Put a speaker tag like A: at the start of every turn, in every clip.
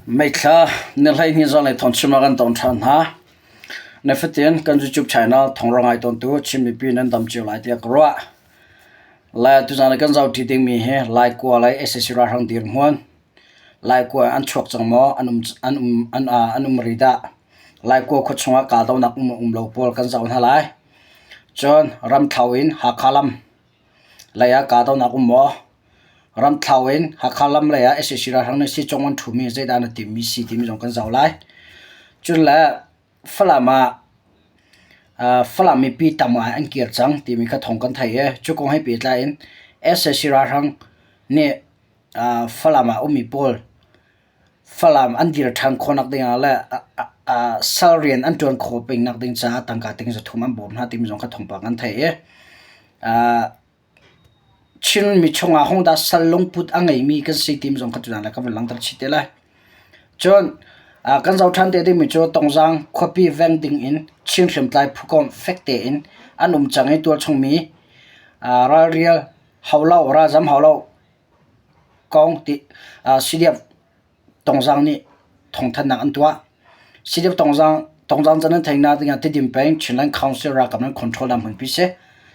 A: Meithla ni 12 zanlei thawngchim ah kan ton ṭhan hna. Nifatin kan YouTube channel thawngro ngai tawntu Chin mipi nan dam cio lai tiah ka ruah. Lai tuzan kan zohṭi dingmi hi Laikua lei sac ralhrang dirhmun. Laikua an chuak cang maw? An um an um an an um rih dah? Laikua khua chungah kahdohnak um um lo pawl kan zoh hna lai. Cun Ramthlo in Hakha lam lei ah kahdohnak um maw? Ramthlo in Hakha lam lei ah sac ralhrang nih sicung an ṭhumi zeidah na timhmi si timi zong kan zoh lai. Cun le Falam ah Falam mipi tam ngai an kir cang timi kha thawng kan theih i cu kong he pehtlai in sac ralhrang nih Falam ah ummi pawl Falam an dir ṭhan khawhnak ding ah le sal rian an ṭuan khawh pengnak ding caah tangka ting zathum an bawm hna timi zong kha thawngpang kan theih i Chinmi chungah hongdah sal lungput a ngeimi kan si timi zong kha tuzaan le ka van langhter chih te lai. Cun kan zoh ṭhan te dingmi cu Tongzaang khuapi veng ding in Chin hriamtlai phukomh fek tein an um cang i tualchungmi ralrial hau lo, ralzam hau lo kong ti CDF Tongzaang nih thawngthanhnak an tuah. CDF Tongzaang Tongzaang can an theihnak dingah Tidim peng Chinland Council ralkap nan control nak hmunpi si.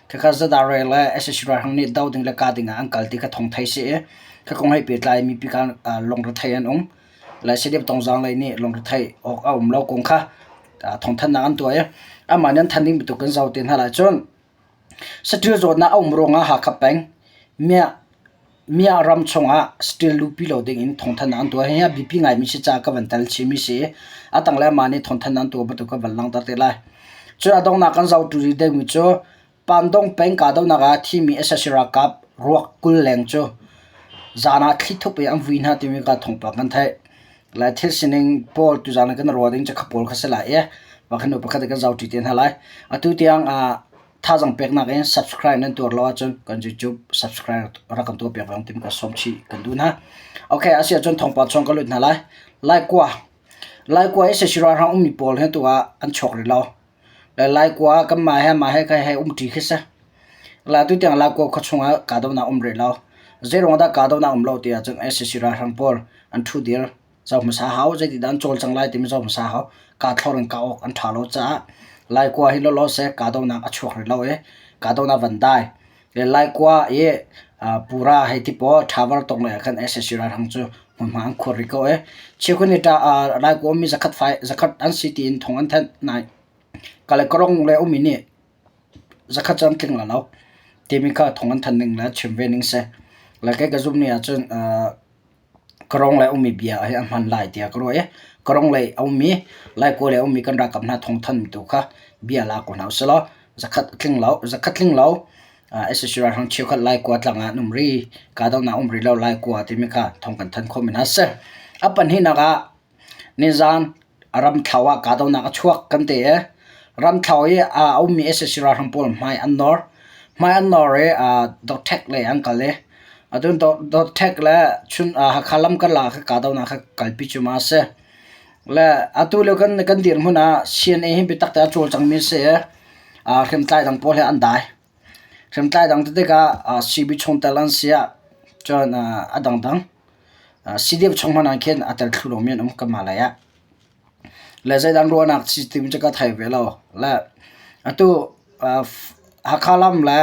A: Khakha ZRA le sac ralhrang nih do ding le kah ding ah an kal ti kha thawng thei si i kha kong he pehtlai mipi kha lungre an um. Le CDF Tongzaang lei nih lungre awk a um lo kong kha thawngthanhnak an tuah i amah nih an thanh ding bantuk kan zoh te hna lai cun Saṭil zawtnak a um ruangah Hakha peng Mia ram chungah saṭil luhpi lo dingin thawngthanhnak an tuah. Hihi a biapi ngaimi si caah ka van tel chihmi si i a tanglei amah nih thawngthanhnak an tuah bantuk ka van langhter te lai. Cun a donghnak kan zohtu rih deuhmi cu Pandong peng kahdohnak ah a thimi sac ralkap ruak 20 leng cu zan ah thlithup i an vui hna timi ka thawngpang kan theih. Le thil sining pawl tuzaan kan ruah ding cu kha pawl kha si lai i pakhat hnu pakhat kan zohṭi te hna lai. Atu tiang thazaang peknak in subscribe nan tuar lo ahcun kan YouTube subscribe rak kan tuah piak ve timi ka sawm chih kan duh hna. Okay, a si ahcun thawngpang chung ka lut hna lai. Laikua. Laikua i sac ralhrang ummi pawl hi tu ah an chuak rih lo. Le Laikua kan mah he mah he kai he umṭi khi si. La tu tiang Laikua khua chungah kahdohnak um rih lo. Zeiruang dah kahdohnak um lo ti ahcun sac ralhrang pawl an ṭhu dir. Zoh hmasa hau, zeitindah an cawlcang lai timi zoh hmasa hau. Kaa thlor in kah awk an ṭha lo caah Laikua hi lawlaw seh kahdohnak a chuak rih lo i kahdohnak van dai. Le Laikua i pura hei ti pawl ṭhavar tong lei ah khan sac ralhrang cu hmunhma an khuar rih ko i cheukhat nih ṭah Laikua ummi zakhat fai zakhat an si tiin thong an thanh nain Kalaykawrong le ummi nih zakhat cu an tling lai lo timi kha thong an thanh ning le chim ve ning si. Le kei ka zumh ni ahcun Karong le ummi bia hi a hman lai tiah ka ruah i Karong lei a ummi Laikua lei a ummi kan ralkap hna thawngthanhmi tu kha bia la ko hna usih law zakhat tling lo zakhat tling lo sac ralhrang cheukhat Laikua tlang ah an um rih kahdohnak um rih lo Laikua timi kha thawng kan thanh khawh mi hna a si. A pahnihnak ah Nizaan ramthlo ah kahdohnak a chuak kan ti i ramthlo i a ummi sac ralhrang pawl hmai an nawr. Hmai an nawr i Dothek lei an kal i atu Dothek le Hakha lam karlak ah khan kahdohnak kha kalpi cuahmah a si. Le atu lio kan kan dirhmun ah CNA hi biatak tein a cawlcangmi a si i hriamtlai dang pawl he an dai. Hriamtlai dang ti tikah CB chungtel an si ah cun a dangdang CDF chung hmanh ah khin a tel thlu lomi an um kanmah lei ah. Le zeidang ruahnak si timi cu ka thei ve lo. Le atu Hakha lam le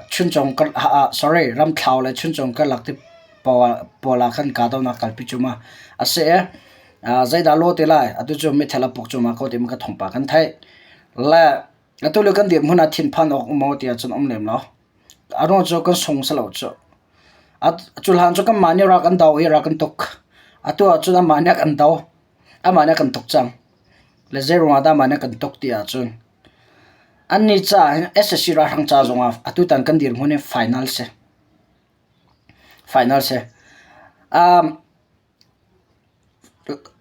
A: Chuncung sorry Ramthlau le Chuncung karlak ti pawl ah khan kahdohnak kalpi cuahmah a si i zeidah lawh ti lai atu cu meithal a puk cuahmah ko timi ka thawngpang kan theih. Le atu lio kan dirhmun ah thinphan awk um maw ti ahcun um lem lo. A ruang cu kan sung si lo cu. Cu hlan cu kanmah nih ral kan do i ral kan tuk. Atu ahcun amah nih a kan do. Amah nih a kan tuk cang. Le zei ruangah dah amah nih a kan tuk ti ahcun annih caah hin sac ralhrang ca zongah atutan kan dirhmun hi final si. Final si. Um,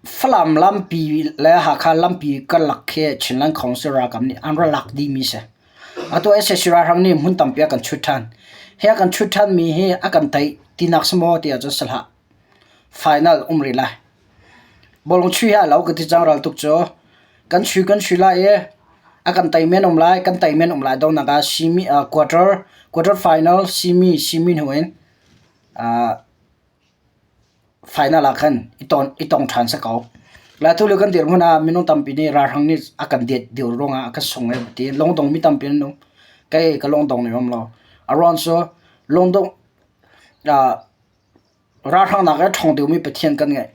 A: Falam lampi le Hakha lampi karlak khi Chinland Council ralkap nih an ra lak dihmi si. Atu sac ralhrang nih hmun tampi a kan chut ṭhan. Hi a kan chut ṭhanmi hi a kan tei tinak si maw ti ahcun si hlah. Final um rih lai. Bawlung chuih hi a lo ka ti cang ral tuk cu. Kan chui kan chui lai i a kan tei men um lai, kan tei men um lai donak ah semi quarter quarter final semi semi hnu in. Final ah khan i ton i tong ṭhan si ko. Le atu lio kan dirhmun ah minung tampi nih ralhrang nih a kan det deuh ruangah a kan sung ai ti lungdong mi tampi an um. Kei ka lungdong ning um lo. A ruang cu lungdong ralhrang nak i a ṭhawng deuhmi Pathian kan ngei.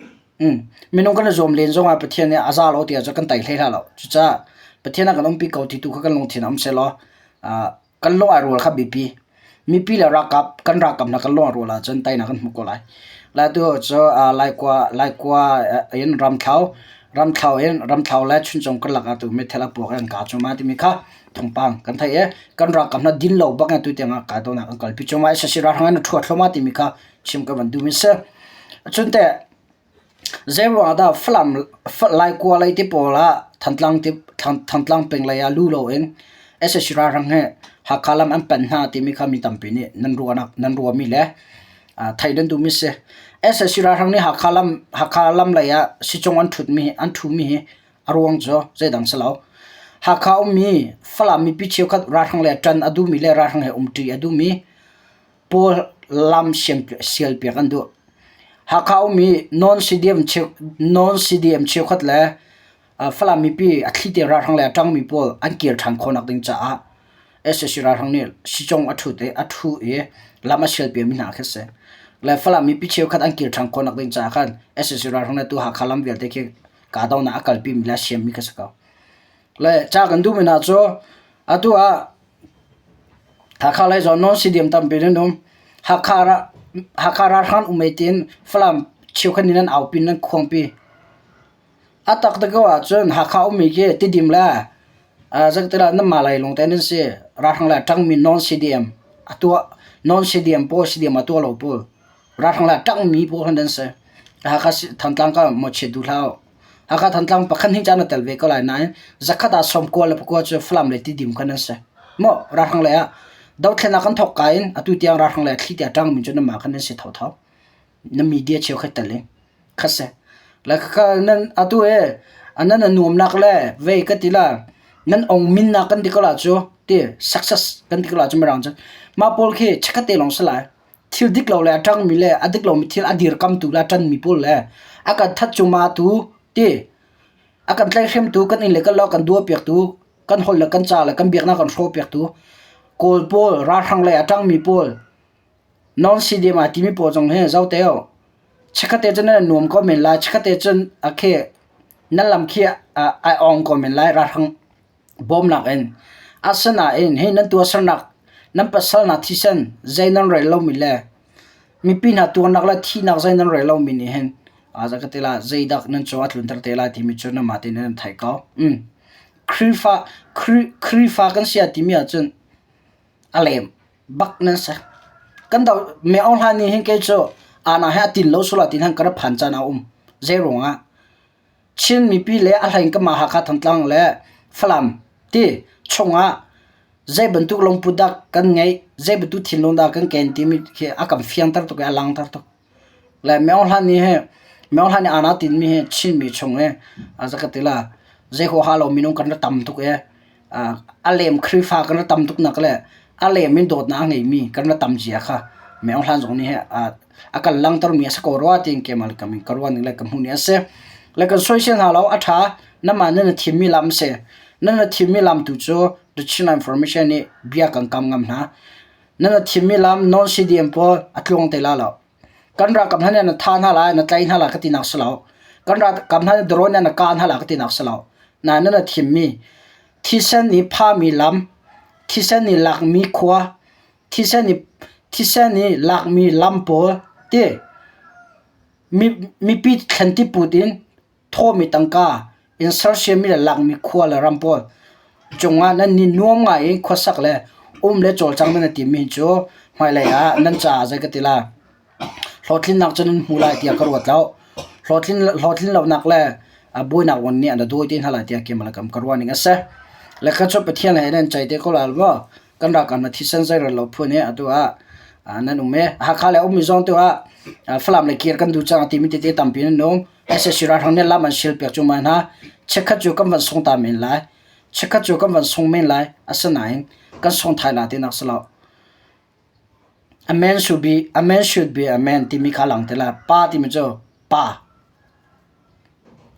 A: Minung kan i zuam len zongah Pathian nih a za lo ti ahcun kan tei hlei hlah lo. Cucaah Pathian a kan umpi ko ti tu kha kan lungthin ah um sehlaw kan lung ai rual kha biapi. Mipi le ralkap kan ralkap hna kan lung a rual ahcun teinak kan hmu ko lai. Lai tu cu Laikua Laikua in Ramthlo Ramthlo in Ramthlo le Chuncung karlak ah tu meithal a puak i an kah cuahmah timi kha thawngpang kan theih i kan ralkap hna din lo bak in atu tiang ah kahdohnak an kalpi cuahmah i sac ralhrang in a ṭhuat thluahmah timi kha chim ka van duhmi a si. Cun teh Zeiruang ah dah Falam Laikua lei ti pawl ah Thantlang ti Thantlang peng lei ah lu loin sac ralhrang hi Hakha lam an panh hna timi kha mi tampi nih nan ruahnak nan ruahmi le theih nan duhmi si. Sac ralhrang nih Hakha lam Hakha lam lei ah sicung an ṭhutmi an ṭhumi hi a ruang cu zeidang si lo. Hakha ummi Falam mipi cheukhat ralhrang le ṭan a duhmi le ralhrang he umṭi a duhmi pawl lam sialpiak an duh. Hakha ummi non-CDM non-CDM cheukhat le Falam mipi a thlite ralhrang le a ṭangmi pawl an kir ṭhan khawhnak ding caah sac ralhrang nih sicung a ṭhut i a ṭhu i lam a sialpiakmi hna khi a si. Le Falam mipi cheukhat an kir ṭhan khawhnak ding caah khan sac ralhrang nih atu Hakha lam vialte khi kahdohnak a kalpimi le a siammi khi a si ko. Le ca kan duhmi hna cu atu ah Hakha lei zong non-CDM tampi nan um. Hakha Hakha ralhrang um ei tiin Falam cheukhat nih nan aupi nan khuangpi. A taktak ko ahcun Hakha ummi khi Tidim le zeitilah nanmah lei lawngte nan si. Ralhrang le a ṭangmi non-CDM a tuah non-CDM pawl CDM a tuah lo pawl ralhrang le a ṭangmi pawl kha nan si. Hakha Thantlang ka mawhchiat duh hlah u. Hakha Thantlang pakhat hnih caan a tel ve ko lai nain zakhat ah 90 le pakua cu Falam le Tidim kha nan si. Maw ralhrang lei ah dothlennak kan thawk ka in atu tiang ralhrang lei ah thli te a ṭangmi cu nanmah kha nan si thotho. Na media cheukhat tel in kha si. Le kha nan atu e nan a nuamnak le vei ka ti la nan ong minnak kan ti ko la cu ti success kan ti ko la cu mirang cu mah pawl khi chikkhat te lawng si lai. Thil dik lo le a ṭangmi le a dik lomi thil a dirkamtu le a ṭanmi pawl le a kan that cumatu ti a kan tlaihhremtu kan inn le kan lo kan duahpiaktu kan holh le kan ca le kan biaknak kan hrawhpiaktu Kawl pawl ralhrang lei a ṭangmi pawl non-CDM aa timi pawl zong hi zoh te u. Chikkhat te cun nan nuam ko men lai chikkhat te cun a khi nan lam khi ai ong ko men lai ralhrang bawmnak in. Asinain hi nan tuahsernak nan pasal hna thisen zei nan rel lomi le mipi hna tuarnak le thihnak zei nan rel lomi nih hin ka ti lai zeidah nan cung a tlunter te lai timi cu nanmah tein nan theih ko. Khrihfa Khrihfa kan si timi ahcun a lem bak nan si. Kan do me Aung Hla nih hin kei cu ana he a tin lo sula tin han ka ra phan caan a um. Zei ruangah Chin mipi le a hlei in kanmah Hakha Thantlang le Falam ti chungah zei bantuk lungput dah kan ngeih, zei bantuk thinlung dah kan ken timi khi a kan fiangter tuk i a langter tuk. Le Myo Hlan nih hi Myo Hlan nih aa tinmi hi Chinmi chung i a za ka ti la zei huaha lo minung kan ra tam tuk i a lem Khrihfa kan ra tam tuk nak le a lem in dawtnak a ngeimi kan ra tam zia kha Myo Hlan zong nih a kan langhtermi a si ko rua tiin keimah le ka ruah ning le ka hmuh ning a si. Le kan soisel hna lo a ṭha namah nan i thimmi lam a si. Nan i thimmi lam tu cu The Chin Information nih bia kan kam ngam hna. Nan i thimmi lam non-CDM pawl a tluang te la lo. Kan ralkap hna nih na thah hna lai, na tlaih hna lai ka tinak si lo. Kan ralkap hna nih drone nih na kah hna lai ka tinak si lo. Nain nan i thimmi thisen nih phahmi lam, thisen nih lakmi khua, thisen nih thisen nih lakmi lam pawl ti mipi thlen ti put in thawmi tangka in sersiammi le lakmi khua le ram pawl cungah nan ni nuam ngai in khuasak le um le cawlcang nan i timmi cu hmailei ah nan caah zei ka ti la hlawhtlinnak cu nan hmu lai tiah ka ruat lo. Hlawhtlin hlawhtlin lonak le buainak von nih an dawi te hna lai tiah keimah le kam ka ruah ning a si. Le kha cu Pathian he nan ceih te ko lai maw? Kan ralkap hna thisen zeirel lo phun hi atu ah nan um i Hakha le ummi zong tu ah Falam le kir kan duh cang timi tete tampi nan um. SAC ralhrang nih lam an sial piak cu mai hna. Chikkhat cu kan van sung ta men lai. Chikkhat cu kan van sung men lai. Asinain kan sung thai la tinak si lo. A man should be a man should be a man timi kha lang te la. Pa timi cu. Pa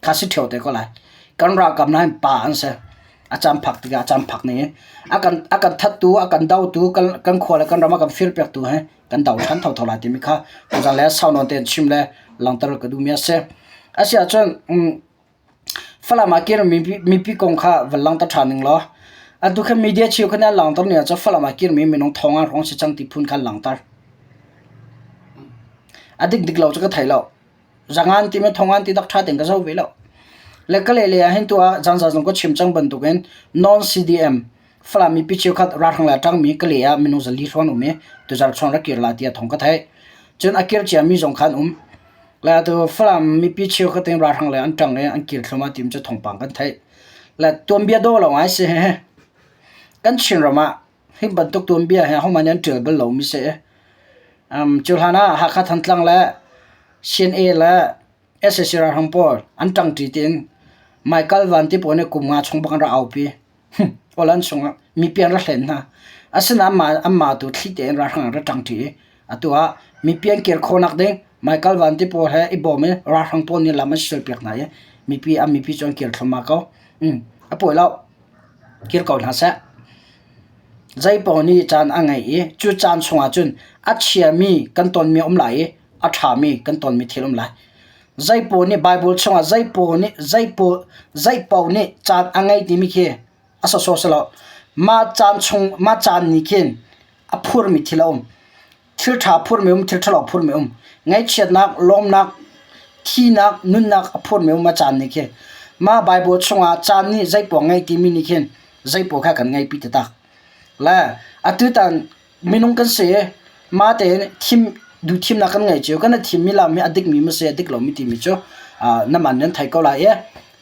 A: kha si ṭheo te ko lai. Kan ralkap hna hin pa an si. A caan phak tikah a caan phak ning in a kan a kan thattu, a kan dotu, kan kan khua le kan ram a kan firpiaktu he kan do ṭhan thotho lai timi kha tuzaan le sau nawn tein chim le langhter ka duhmi a si. Asiahcun um, Falam ah kirmi mipi kong kha van langhter ṭhan ning law atu kha media cheu kha nan langhter ni ahcun Falam ah kirmi minung thong ah hrawng si cang ti phun kha an langhter. A dik dik lo cu ka thei lo. Zangan timi thongan ti dak ṭha tein ka zoh ve lo. Le ka leh leh ah hin tu ah zanza zong ka chim cang bantukin non CDM Falam mipi cheukhat ralhrang le a ṭangmi Kalay ah minung 400 hrawng an um i tuzarh chung rak kir la tiah thawng ka theih. Cun a kir ciami zong kha an um. Le atu Falam mipi cheukhat in ralhrang le an ṭang i an kir thluahmah ti cu thawngpang kan theih. Le tuanbia dawh lo ngai si. Kan Chinram ah hi bantuk tuanbia hi ahohmanh nih an ṭial bal lomi si. Um, cu hlan ah Hakha Thantlang le CNA le sac ralhrang pawl an ṭangṭi tiin Michael Van ti pawl nih kum nga chung bak an rak aupi. Aw-lan chungah mipi an ra hlen hna. Asinain anmah anmah tu thli tein ralhrang an ra ṭangṭi i atu ah mipi an kir khawhnak ding Michael Van ti pawl he i bawm in ralhrang pawl nih lam an sialpiak hna i mipi an mipi cu an kir thluahmah ko. A pawi lo. Kir ko hna seh. Zeipaoh nih caan a ngei i cu caan chungah cun a chiami kan tonmi a um lai i a ṭhami kan tonmi thil a um lai. Zeipaoh nih Baibal chungah zeipaoh nih zeipaoh zeipaoh nih caan a ngei timi khi a sawsawh si lo. Mah caan chung mah caan nih khin a phurmi thil a um. Thil ṭha phurmi um, thil ṭhalo phurmi um. Ngaihchiatnak, lawmnak, thihnak, nunnak a phurmi um a caan nih khin. Mah Baibal chungah caan nih zeipaoh ngei timi nih khin zeipaoh kha kan ngeipi taktak. Le atutan minung kan si i mah tein thim duhthimnak kan ngei cio. Kan i thimmi lam hi a dikmi maw si a dik lomi timi cu na man nan thei ko lai i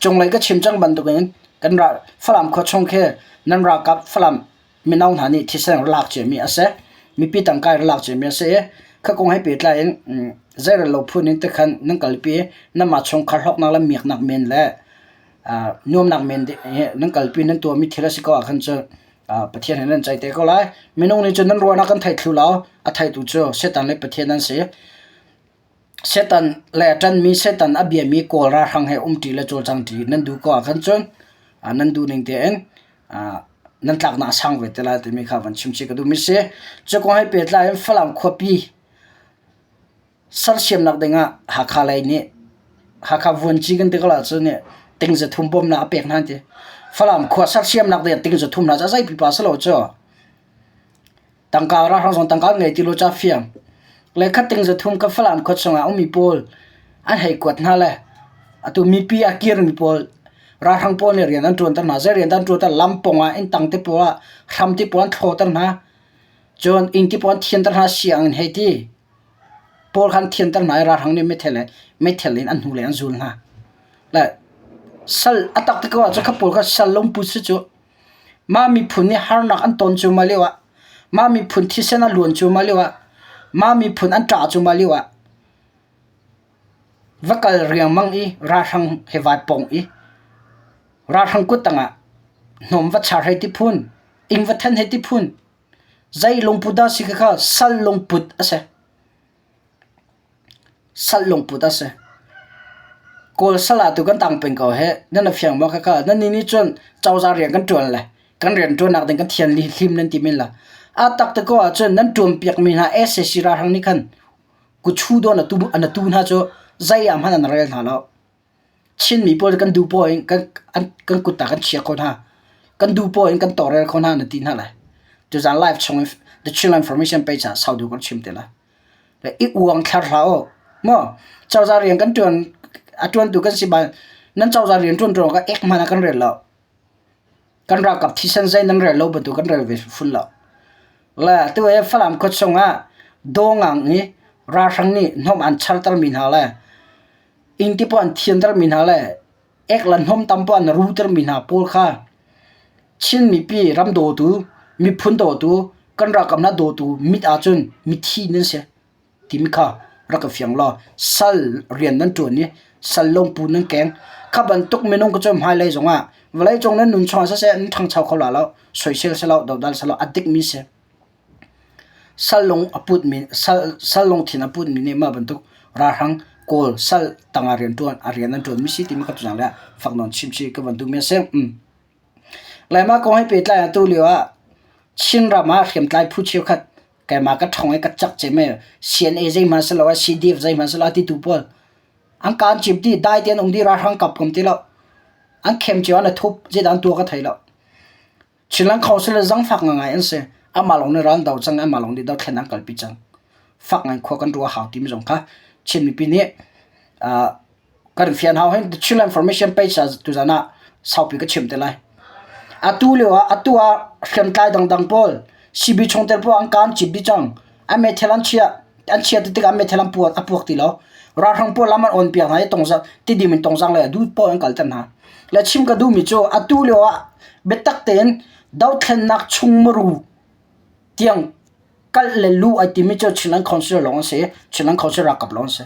A: cunglei ka chim cang bantukin kan ral Falam khua chung khi nan ralkap Falam mino hna nih thisen ra lak ciami a si. Mipi tangka ra lak ciami a si i kha kong he pehtlai in zeirel lo phun in tikhan nan kalpi i nanmah chungkhar hlawknak le miaknak men le nuamnak men nan kalpi nan tuahmi thil a si ko ahkhan cun Pathian he nan ceih te ko lai. Minung nih cun nan ruahnak kan thei thlu lo. A theitu cu Satan le Pathian an si. Satan le a ṭanmi Satan a biami Kawl ralhrang he umṭi le cawlcangṭi nan duh ko ahkhan cun nan duh ning tein nan tlaknak a sang ve te lai timi kha van chim chih ka duhmi si. Cu kong he pehtlai in Falam khuapi sersiamnak dingah Hakha lei nih Hakha vuanci kan ti ko ahcun nih ting zathum bawmnak a pek hna an ti. Falam khua sersiamnak ding ah ting zathum hna cu a zei pipa si lo cu. Tangka ralhrang zong tangka an ngei ti lo ca fiang. Le khat ting zathum ka Falam khua chungah ummi pawl an hei kuat hna le atu mipi a kirmi pawl ralhrang pawl nih rian an ṭuanter hna. Zei rian dah an ṭuanter? Lampong ah inntang te pawl ah hram te pawl an thlawter hna. Cun inn te pawl an thianter hna sianginn hei ti. Pawl kha an thianter hna i ralhrang nih meithal le meithal in an hnulei an zul hna. Le sal a tak ti ko ahcun kha pawl kha sal lungput si cu. Mah miphun nih harnak an ton cuahmah lioah, mah miphun thisen a luan cuahmah lioah, mah miphun an ṭah cuahmah lioah va kal riangmang i ralhrang he vai pong i ralhrang kut tangah hnawm va char hei ti phun, inn va then hei ti phun, Zei lungput dah si khakha sal lungput a si. Sal lungput a si. Kawl sal ah tu kan tang peng ko he nan a fiang maw khakha nan nih nih cun cozah rian kan ṭuan le kan rian ṭuannak ding kan thian hlim nan ti men la. A tak te ko ahcun nan ṭuan piakmi hna sac ralhrang nih khan kuchu dawn a tu an a tu hna cu zei ah hmanh an rel hna lo. Chinmi pawl kan duh poah in kan kan kut ah kan chia kho hna. Kan duh poah in kan tawlrel kho hna na ti hna lai. Tuzaan live chung in The Chinland Information page ah sau deuh kan chim te lai. Le i uang thlar hlah u. Maw cozah rian kan ṭuan a ṭuantu kan si bal nan cozah rian ṭuan ṭuan ka ek hmanh ah kan rel lo. Kan ralkap thisen zei nan rel lo bantuk kan rel ve fun lo. Le tu he Falam khua chung ah dawngang i ralhrang nih hnawm an chartermi hna le Inn ti paoh an thiantermi hna le ek le hnawmtam paoh an rutermi hna pawl kha Chin mipi ram dawtu, miphun dawtu, kan ralkap hna dawtu mit ahcun mithi nan si timi kha rak ka fiang law sal rian nan ṭuan i sal lungpu nan keng. Kha bantuk minung ka cu hmailei zongah vawleicung nan nun chungah siseh nan ṭhangcho kho la lo, soisel si lo, dodal si lo, a dikmi si. Sal lung a putmi sal, sal lungthin a putmi nih mah bantuk ralhrang Kawl sal tangah rianṭuan a rian an ṭuanmi si timi kha tuzaan le fak nawn chim chih ka van duhmi a si. Laimah kong he pehtlai ah tu lio ah Chinram ah hriamtlai phu cheukhat keimah ka ṭhawng i ka cak cem i CNA zeihmanh si lo ah CDF zeihmanh si lo ah titu pawl an kaan cip dih dai tein um dih ralhrang kap kam ti lo an khem cio an i thup zeidah an tuah ka thei lo. Chinland Council le zangfak ngangai an si. Amah lawng nih ral do cang amah lawng nih dothlen an kalpi cang. Fak ngai khua kan ruah hau timi zong kha Chin mipi nih uh, kan fian hau hin Chinland Information page ah tuzan ah saupi ka chim te lai. Atu lio ah atu ah hriamtlai dangdang pawl CB chungtel pawl an kaan cip dih cang. An meithal an chiah an chia tik an meithal an puak a puak ti lo. Ralhrang pawl lam an on piak hna i tongzang tidim in tongzang lei ah dut pawl an kalter hna. Le chim ka duhmi cu atu lio ah biatak tein dothlennak chung muru tiang kal le lu ai timi cu Chinland Council lawng an si. Chinland Council ralkap lawng an si.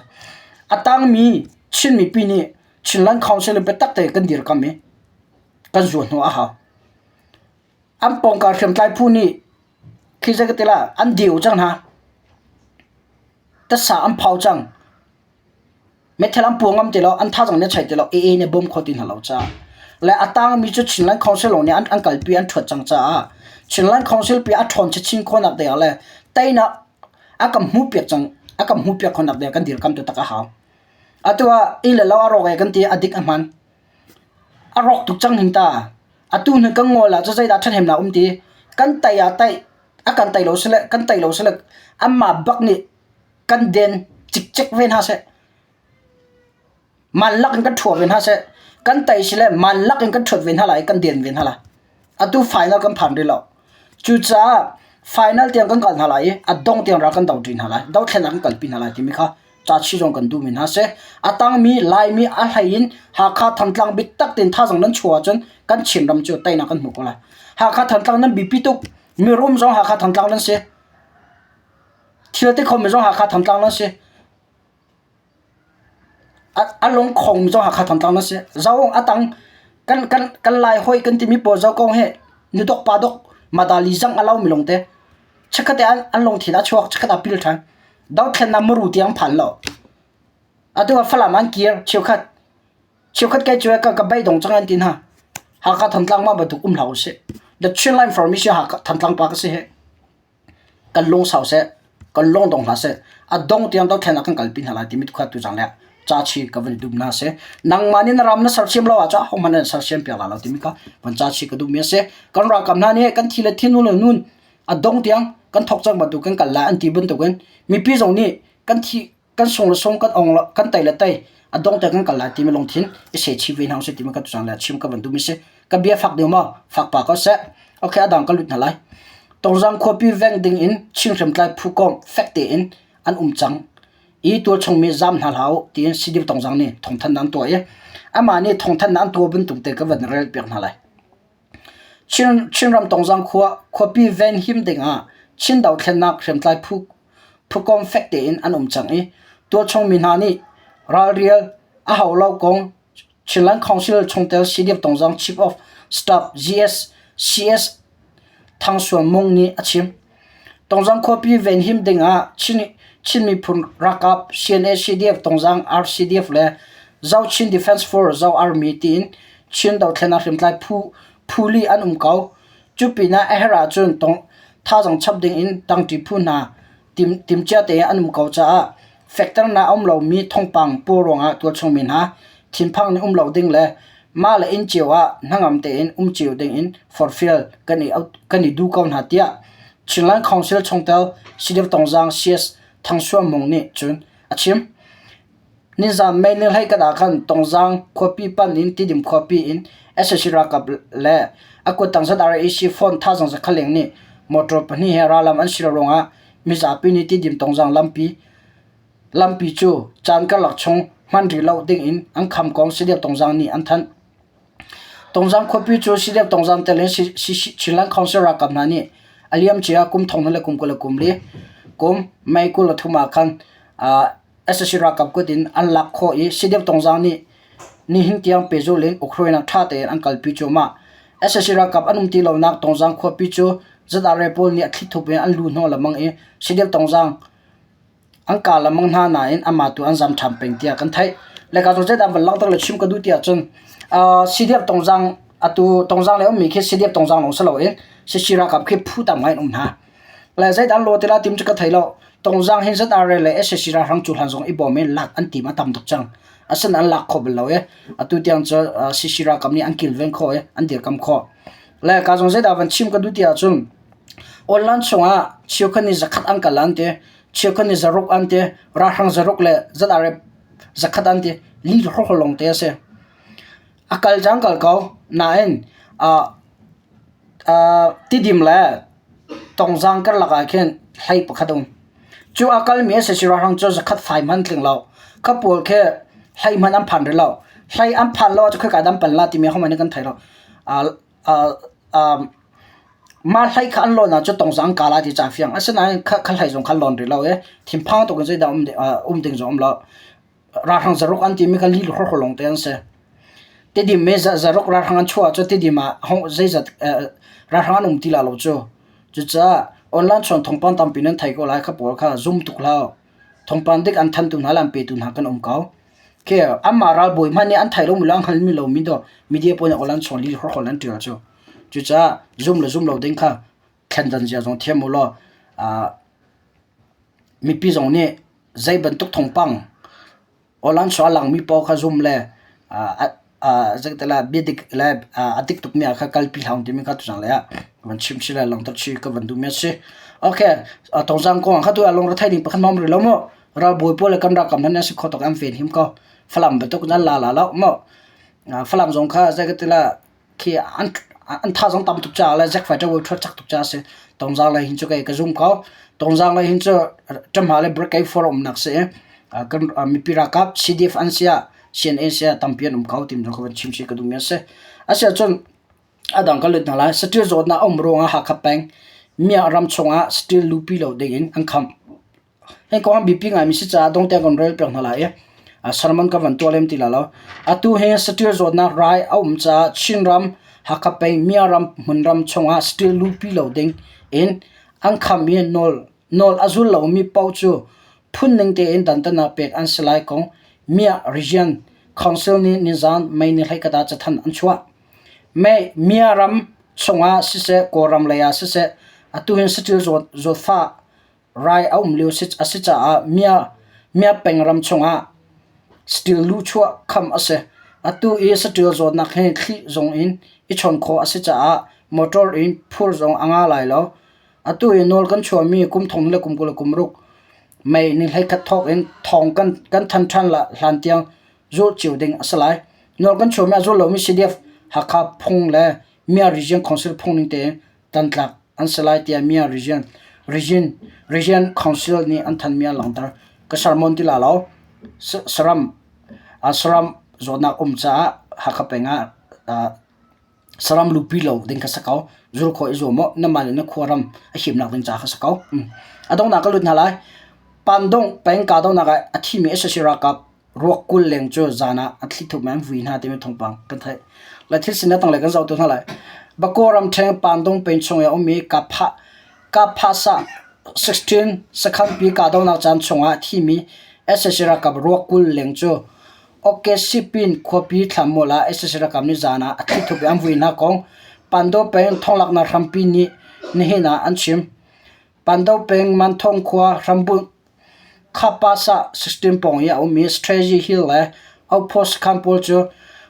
A: A tangmi Chin mipi nih Chinland Council in biatak tein kan dirkam i kan zuan hnawh a hau. An pawngkam hriamtlai phu nih khi zei ka ti la an deu cang hna. Tasa an phau cang. Meithal an puang ngam ti lo, an thazaang nih a chai ti lo, AA nih bawm kho ti hna lo caah. Le a tangmi cu Chinland Council lawng nih an, an kalpi an ṭhuat cang caah Chinland Council pi a ṭhawn chinchin khawhnak ding ah le teinak a kan hmuhpiak cang a kan hmuhpiak khawhnak ding ah kan dirkam taktak a hau. Atu ah inn le lo a rawk e kan ti a dik a hman. A rawk tuk cang hin ta. Atu hnu kan ngawl ah cu zeidah ṭhahnemnak um ti? Kan tei ah tei, a kan tei lo sile kan tei lo sile anmah bak nih kan den cikcek ve hna seh. Man lak in kan ṭhua ve hna seh. Kan tei sile man lak in kan ṭhuat ve hna lai i kan den ve hna lai. Atu final kan phan rih lo. Cucaah final tiang kan kal hna lai i a dong tiang ral kan do ṭi hna lai. Dothlennak kan kalpi hna lai timi kha ca chi zong kan duhmi hna si. A tangmi Laimi a hlei in Hakha Thantlang biatak tein thazaang nan chuah ahcun kan Chinram cu teinak kan hmu ko lai. Hakha Thantlang nan biapi tuk. Mirum zong Hakha Thantlang nan si. Thil ti khomi zong Hakha Thantlang nan si. A lungkhong zong Hakha Thantlang nan si. Zo a tang kan kan kan Lai hawi kan timi pawl zo kong hi nudok pa dok madali zang a lo mi lawng te. Chikkhat te an an lungthin a chuak chikkhat a pil ṭhan. Dothlennak muru tiang phan lo. Atu ah Falam an kir cheukhat. Cheukhat kai cu ka ka beidong cang an ti hna. Hakha Thantlang mah bantuk um hlah usih. The Chinland Information Hakha Thantlang pa ka si hi. Kan lung sau seh, kan lung dong hlah seh. A dong tiang dothlennak kan kalpi hna lai timi tu kha tuzang le ca chi ka van dum hna si. Nangmah nih na ram na sersiam lo ahcun ahohmanh nan sersiam piak lai lo timi kha van ca chi ka duhmi a si. Kan ralkap hna nih kan thi le thin le nun a dong tiang kan thawk cang bantuk kan kal lai an ti bantukin mipi zong nih kan thi kan sung le sung kan ong le kan tei le tei a dong tiang kan kal lai timi lungthin i se chi ve hna usih timi ka tuzang le chim ka van duhmi si. Ka bia fak deuh maw? Fak pa ko seh. Okay, a dang ka lut hna lai. Tongzang khuapi veng ding in Chin hriamtlai phu kong fek tein an um cang i tualchung mi zam hna hlah u tiin CDF Tongzang nih thawngthanhnak an tuah i amah nih thawngthanhnak an tuah bantuk te ka van rel piak hna lai. Chin, Chinram Tongzang khua khuapi ven him ding ah Chin dothlennak hriamtlai phu phukom fek tein an um cang i tualchung mi hna nih ralrial a hau lo kong Chinland Council chungtel CDF Tongzang Chief of Staff GS CS Thang Suan Mung nih a chim. Tongzang khuapi venhim dingah Chin, Chin miphun ralkap CNA CDF Tongzang RCDF le Zo Chin Defense Force Zo Army tiin Chin dothlennak hriamtlai phu phu li an um ko. Cu pinah a herh ahcun tong, thazaang chap dingin tangṭi phu hna tim, timcia tein an um ko caah fekternak a um lomi thawngpang pawl ruangah tualchung mi hna thinphang nih um lo ding le mah le inn cio ah hnangam tein um cio ding in forhfial kan i kan i duh ko hna tiah Chinland Council chungtel CDF Tongzang CS Thang Suan Mung nih cun a chim. Nizan May ni hlei kat ah khan Tongzang khuapi pan in Tidim khuapi in sac ralkap le a kuttang ZRAC phone thazaang zakhaleng nih motor pahnih he rallam an sir ruangah mizapi nih Tidim Tongzang lampi lampi cu caan karlak chung hman rih lo ding in an kham kong CDF Tongzang nih an thanh. Tongzang khuapi cu CDF Tongzang tel in Chinland Council ralkap hna nih a liamcia kum thong le kum 24 kum May 23 ah khan sac ralkap kut in an lak khawh i CDF Tongzang nih nihin tiang pehzulh in ukhruainak ṭha tein an kalpi cuahmah. Sac ralkap an um ti lonak Tongzang khuapi cu ZRA pawl nih a thlithup in an luh hnawh lengmang i CDF Tongzang. An kah lengmang hna nain amah tu an zam ṭhan peng tiah kan theih. Le ka zeidah an van langhter le chim ka duh tiah cun CDF Tongzang atu Tongzang lei ummi khi CDF Tongzang lawng si loin CC ralkap khi phu tam ngai in um hna. Le zeidah an law ti la tim cu ka thei lo. Tongzang hin ZRA le SAC ralhrang cu hlan zong i bawm in lak an tim a tam tuk cang. Asin an lak kho bal lo i atu tiang cu CC ralkap nih an kilven khawh i an dirkam khawh. Le ka zong zeidah van chim ka duh ti ahcun online chungah cheukhat nih zakhat an kal an ti, cheukhat nih zaruk an ti, ralhrang zaruk le ZRA zakhat an ti, li hrawk lawng te a si. A kal cang kal ko nain Tidim le Tongzang karlak ah khin hlei pakhat a um. Cu a kalmi a si ralhrang cu zakhat fai hmanh tling lo. Kha pawl khi hlei hmanh an phan rih lo. Hlei an phan lo ahcun khika dah an pan la timi ahohmanh nih kan thei lo. Mah hlei kha an lawn ahcun Tongzang ka la ti ca fiang. Asinain kha hlei zong kha an lawn rih lo i thinphang tuk in zeidah um ding zong um lo. Ralhrang zaruk an timi kha lih horhor lawng te an si. Tidim i zaruk ralhrang an chuah ahcun tidim ah zeizat ralhrang an um ti la lo cu. Cucaah online chuan thawngpang tampi nan thei ko lai kha pawl kha zum tuk hlah. Thawngpang dik an thantu hna le an petu hna kan um ko. Khi anmah ralbawi hmanh nih an thei lomi le an hngalmi lomi dawh media pawl nih online chuan lih horhor an ṭial cu. Cucaah zum le zum lo ding kha thlendan zia zong thiam u law mipi zong nih zei bantuk thawngpang online a langmi paoh kha zum le zeitala biadik le a dik tukmi ah kha kalpi hlah timi kha tuzang lei ah van chim si le langhter chi ka van duhmi a si. Okay, tongzang kong ah kha tu ah lungre thei ding pakhat ma um rih lo mu. Ralbawi pawl le kan ralkap hmanh an si kho tuk an ven him ko. Falam bantuk nan la la lo mu. Falam zong kha zei ka ti la khi an an thazaang tam tuk caah le Jack fighter ṭhuat cak tuk caah a si. Tongzang lei hin cu kei ka zum ko. Tongzang lei hin cu ṭamha le brigade for umnak si i kan mipi ralkap CDF an si ah CNA si ah tampi an um ko timi zong ka van chim si ka duhmi a si. Asiahcun a dang ka lut hna lai. Saṭil zawtnak a um ruangah Hakha peng Mia ram chungah saṭil lupi lo dingin an kham. Hei kong ah biapi ngaimi si caah dong tiang kan rel piak hna lai i sermon ka van tuah lem ti lai lo. Atu hi saṭil zawtnak rai a um caah Chinram, Hakha peng, Miaram hmunram chungah saṭil luhpi lo ding in an kham i nawl, nawl a zul lomi paoh cu phunning tein dantatnak pek an si lai kong Mia Region Council nih nizan May ni 11 ah cathanh an chuah. May Miaram chungah siseh, Kawlram lei ah siseh, atu hin saṭil zawtfah Rai a um lio a si caah Mia peng ram chungah saṭil luhchuah kham a si. Atu i saṭil zawtnak hi thli zong in i chawn khawh a si caah motor in phur zong a nga lai lo. Atu i nawl kan chuahmi kum thong le kum 20 le kum ruk May ni 11 thawk in thawng kan thanh ṭhan hlan tiang zulh cio ding a si lai. Nawl kan chuahmi a zul lomi CDF Hakha phung le Mia Region Council phung ning tein tantlak an si lai tiah Mia Region Region Region Council nih an thanmi an langhter. Ka sermon ti la lo. Saram saram zawtnak um caah Hakha peng ah saram lupi lo ding kha si ko. Zul khawh i zuam u. Namah le na khuaram a himnak ding caah kha si ko. A donghnak ka lut hna lai. Pandong peng kahdohnak ah a thimi sac ralkap ruak 20 leng cu zan ah a thlithup in an vui hna timi thawngpang kan theih. Le thil sin tanglei kan zoh tu hna lai. Bako ramṭheng Pandong peng chung i a ummi Kapha Kaphasa 16 sakhan pi kahdohnak caan chungah thimi sac ralkap ruak 20 leng cu Okesipin khuapi thlanmual ah sac ralkap nih zan ah a thlithup in an vui hna kong Pando peng thonglaknak hrampi nih nihin ah an chim. Pando peng Manthong khua hrambunh Khapasa system pawng i a ummi Strategy Hill le Outpost sakhan pawl cu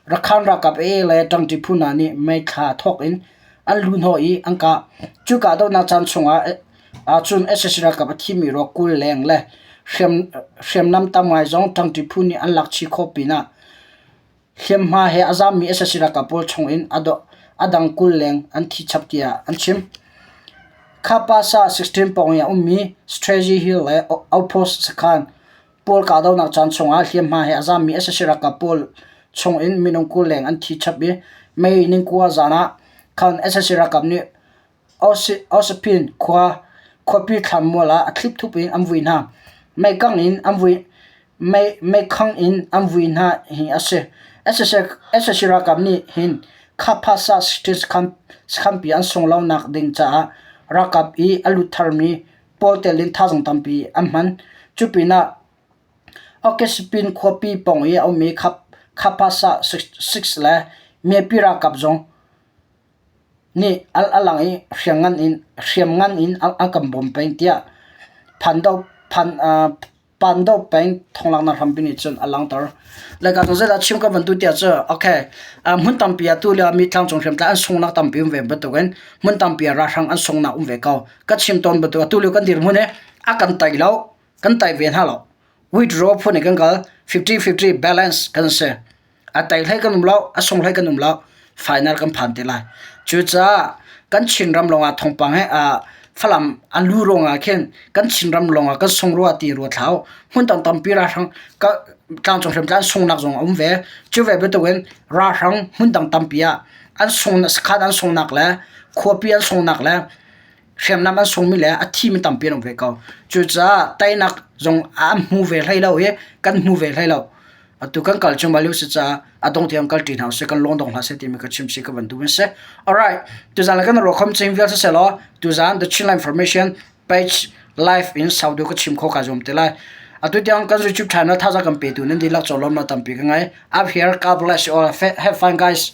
A: Rakhan ralkap AA le ṭangṭi phu hna nih meithla thawk in an luhhnawh i an kah. Cu kahdohnak caan chungah ahcun sac ralkap a thimi ruak 20 leng le hriamnam tam ngai zong ṭangṭi phu nih an lak chih khawh pinah Hliamhma he a zammi sac ralkap pawl chungin a dang 20 leng an thi chap tiah an chim. Khapasa 16 pawng i a ummi Strategy Hill le Outpost sakhan pawl kahdohnak caan chungah hliamhma he a zammi sac ralkap pawl chungin minung 20 leng an thi chap i May ningkua zan ah khan sac ralkap nih Osipin khua khuapi thlanmual ah a thlithup in an vui hna. Meikang in an vui meikhang in an vui hna hi a si. Sac ralkap nih hin Khapasa sakhanpi an sung lonak ding caah ralkap i a lut tharmi pawl tel in thazaang tampi an hman. Cu pinah Okespin khuapi pawng i a ummi Khapasa 6 le Myepi ralkap zong nih a lang i hriamngan in an kan bawm peng tiah Pandoh peng thonglaknak hrampi nih cun a langhter. Laica zong zeidah chim ka van duh tiah cu okay hmun tampi ah tulio ah mi tlangcung hriamtlai an sunghnak tampi um ve bantukin hmun tampi ah ralhrang an sunghnak um ve ko. Ka chim tawn bantuk atu lio kan dirhmun hi a kan tai lo, kan tai ve hna lo. Withdraw phun in kan kal 50-50 balance kan si. A tei hlei kan um lo, a sung hlei kan um lo. Final kan phan te lai. Cucaah kan Chinram lawngah thawngpang he Falam an lu ruangah khin kan Chinram lawngah kan sung rua ti rua thlau. Hmun tam tampi ralhrang tlangcung hriamtlai an sungnak zong a um ve. Cu ve bantukin ralhrang hmun dang tampi ah an sung sakhan an sungnak le khuapi an sungnak le hriamnam an sungmi le a thimi tampi an um ve ko. Cucaah teinak zong an hmu ve hlei lo i kan hmu ve hlei lo. Atu kan kal cuahmah lio si caah a dong tiang kal ṭi hna usih, kan lung dong hlah seh timi ka chim si ka van duh in si. Alright, tuzaan le kan ruakham cing vial siseh law tuzaan The Chinland Information page live in sau deuh ka chim kho ka zuam te lai. Atu tiang kan YouTube channel thazaang kan petu nan dihlak cawlawm na tampi ka ngai. Up here, God bless you all. Have fun guys.